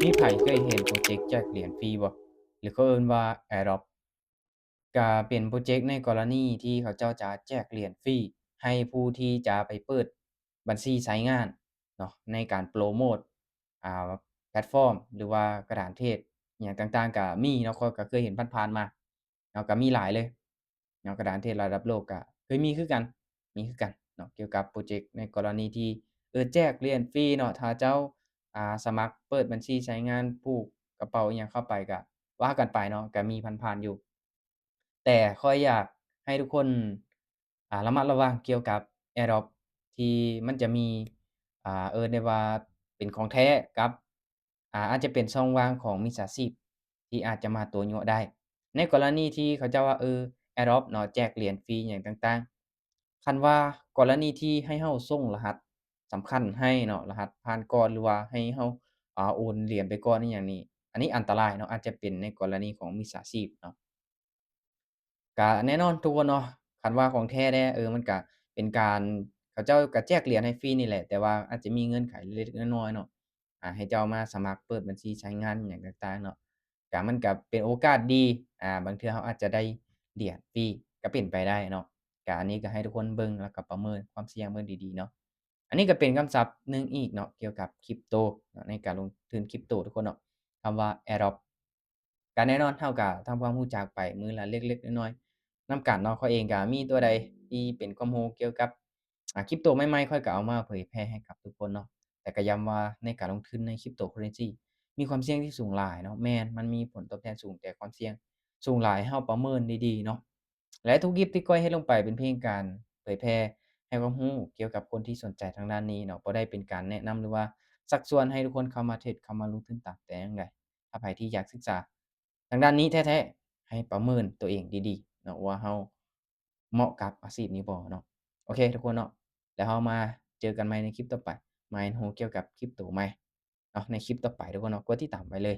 ມີໃຜເຄີຍເຫັນໂປຣເຈັກແຈກຫຼຽນຟຣີບໍ່ ຫຼືເຂົາເອີ້ນວ່າ Airdrop? ກະເປັນໂປຣເຈັກໃນກໍລະນີທີ່ເຂົາເຈົ້າຈະແຈກຫຼຽນຟຣີໃຫ້ຜູ້ທີ່ຈະໄປເປີດບັນຊີໃຊ້ງານເນາະ ໃນການໂປຣໂມດ ອ່າ ແພລດຟອມ ຫຼືວ່າກະດານເທຣດຫຍັງຕ່າງໆ ກະມີເນາະ ຂ້ອຍກະເຄີຍເຫັນຜ່ານໆມາເນາະ ກະມີຫຼາຍເລີຍເນາະ ກະດານເທຣດລະດັບໂລກກະເຄີຍມີຄືກັນ ມີຄືກັນເນາະ ກ່ຽວກັບໂປຣເຈັກໃນກໍລະນີທີ່ ເອີ ແຈກຫຼຽນຟຣີເນາະ ຖ້າເຈົ້າ ອ່າ ສະໝັກເປີດບັນຊີໃຊ້ງານ ຜູກກະເປົາອີ່ຫຍັງເຂົ້າໄປ ກະວ່າກັນໄປເນາະ ກະມີຜ່ານໆຢູ່. ແຕ່ຂ້ອຍຢາກໃຫ້ທຸກຄົນ ອ່າ ລະມັດລະວັງກ່ຽວກັບ Airdrop ທີ່ມັນຈະມີ ອ່າ ເອີ້ນໄດ້ວ່າເປັນຂອງແທ້ກັບ ອ່າ ອາດຈະເປັນຊ່ອງວ່າງຂອງມິດສາຊີບທີ່ອາດຈະມາຕົວະຍົວະໄດ້ ໃນກໍລະນີທີ່ເຂົາເຈົ້າວ່າ ເອີ Airdrop ເນາະ ແຈກຫຼຽນຟຣີຫຍັງຕ່າງໆ ຄັນວ່າກໍລະນີທີ່ໃຫ້ເຮົາສົ່ງລະຫັດສຳຄັນໃຫ້ເນາະ ລະຫັດຜ່ານກ່ອນ ຫຼືວ່າໃຫ້ເຮົາ ອ່າ ໂອນຫຼຽນໄປກ່ອນອີ່ຫຍັງນີ້ ອັນນີ້ອັນຕະລາຍເນາະ ອາດຈະເປັນໃນກໍລະນີຂອງມິດສາຊີບເນາະ. ກະແນ່ນອນທຸກຄົນເນາະ ຄັນວ່າຂອງແທ້ແດ່ ເອີ ມັນກະເປັນການ ເຂົາເຈົ້າກະແຈກຫຼຽນໃຫ້ຟຣີນີ້ແຫຼະ ແຕ່ວ່າອາດຈະມີເງື່ອນໄຂເລັກໆນ້ອຍໆເນາະ ອ່າ ໃຫ້ເຈົ້າມາສະໝັກເປີດບັນຊີໃຊ້ງານຫຍັງຕ່າງໆເນາະ ກະມັນກະເປັນໂອກາດດີ ອ່າ ບາງເທື່ອເຮົາອາດຈະໄດ້ຫຼຽນຟຣີ ກະເປັນໄປໄດ້ເນາະ. ກະອັນນີ້ກະໃຫ້ທຸກຄົນເບິ່ງ ແລ້ວກະປະເມີນຄວາມສ່ຽງເບິ່ງດີໆເນາະ. ອັນນີ້ກະເປັນຄຳສັບໜຶ່ງອີກເນາະ ກ່ຽວກັບຄຣິບໂຕເນາະ ໃນການລົງທຶນຄຣິບໂຕທຸກຄົນເນາະ ຄຳວ່າ Airdrop ກະແນ່ນອນ ເຮົາກະທຳຄວາມຮູ້ຈັກໄປມື້ລະເລັກໆນ້ອຍໆນຳກັນເນາະ. ຂ້ອຍເອງກະມີຕົວໃດທີ່ເປັນຄວາມຮູ້ກ່ຽວກັບ ອ່າ ຄຣິບໂຕໃໝ່ໆ ຂ້ອຍກະເອົາມາເຜີຍແຜ່ໃຫ້ກັບທຸກຄົນເນາະ. ແຕ່ກະຢ້ຳວ່າໃນການລົງທຶນໃນ Cryptocurrency ມີຄວາມສ່ຽງທີ່ສູງຫຼາຍເນາະ ແມ່ນ ມັນມີຜົນຕອບແທນສູງ ແຕ່ຄວາມສ່ຽງສູງຫຼາຍ ເຮົາປະເມີນດີໆເນາະ. ແລະ ທຸກຄລິບທີ່ຂ້ອຍເຮັດລົງໄປເປັນພຽງການເຜີຍແຜ່ໃຫ້ຄວາມຮູ້ກ່ຽວກັບຄົນທີ່ສົນໃຈທາງດ້ານນີ້ເນາະ ບໍ່ໄດ້ເປັນການແນະນຳ ຫຼືວ່າຊັກຊວນໃຫ້ທຸກຄົນເຂົ້າມາເທຣດ ເຂົ້າມາລົງທຶນຕາມແຕ່ຢ່າງໃດ. ຖ້າໃຜທີ່ຢາກສຶກສາທາງດ້ານນີ້ແທ້ໆ ໃຫ້ປະເມີນຕົວເອງດີໆເນາະ ວ່າເຮົາເໝາະກັບອາຊີບນີ້ບໍ່ເນາະ. ໂອເຄທຸກຄົນເນາະ ແລ້ວເຮົາມາເຈີກັນໃໝ່ໃນຄລິບຕໍ່ໄປ ມາຮຽນຮູ້ກ່ຽວກັບຄຣິບໂຕໃໝ່ເນາະ ໃນຄລິບຕໍ່ໄປທຸກຄົນເນາະ ກົດຕິດຕາມໄວ້ເລີຍ.